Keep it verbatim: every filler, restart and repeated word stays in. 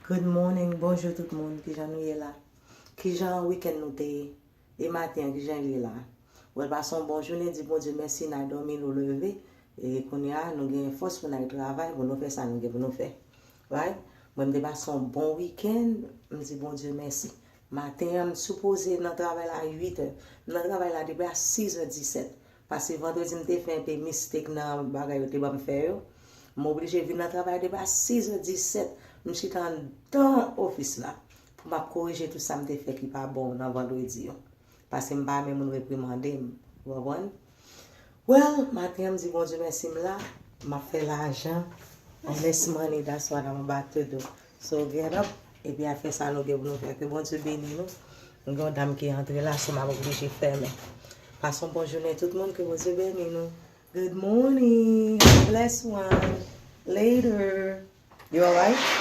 Good morning, bonjou tout moun, kijan nou ye la? Kijan wikenn nou te ye? E maten an, kijan l ye la? Well, pase yon bon jounen, di Bondye mèsi, n a dòmi, nou leve. E kounye a, nou gen fòs pou n al travay, pou nou fè sa nou gen pou nou fè. Right? Mwen, m te pase yon bon wikenn, m di Bondye mèsi. Maten an, m sipoze nan travay la uit è. M nan travay la depi a sis è disèt. Paske vandredi m te fè enpe mistake nan bagay yo te ban m fè yo. M oblije vin nan travay depi a sis è disèt. M chita anndan ofis la pou m ap korije tout sa m te fè ki pa bon nan vandredi yo. Paske m pa renmen moun reprimande m. Ou konprann? Well, maten an m di Bondye mèsi m la. M ap fè lajan. Honest money, that's what I'm about to do. So get up. Epi a fè sa nou gen pou nou fè. Ke Bondye beni nou. M gen yon dam ki antre la, so m ap oblije fèmen. Pase yon bon jounen tout moun, ke Bondye beni nou. Good morning. Bless one. Later. You alright?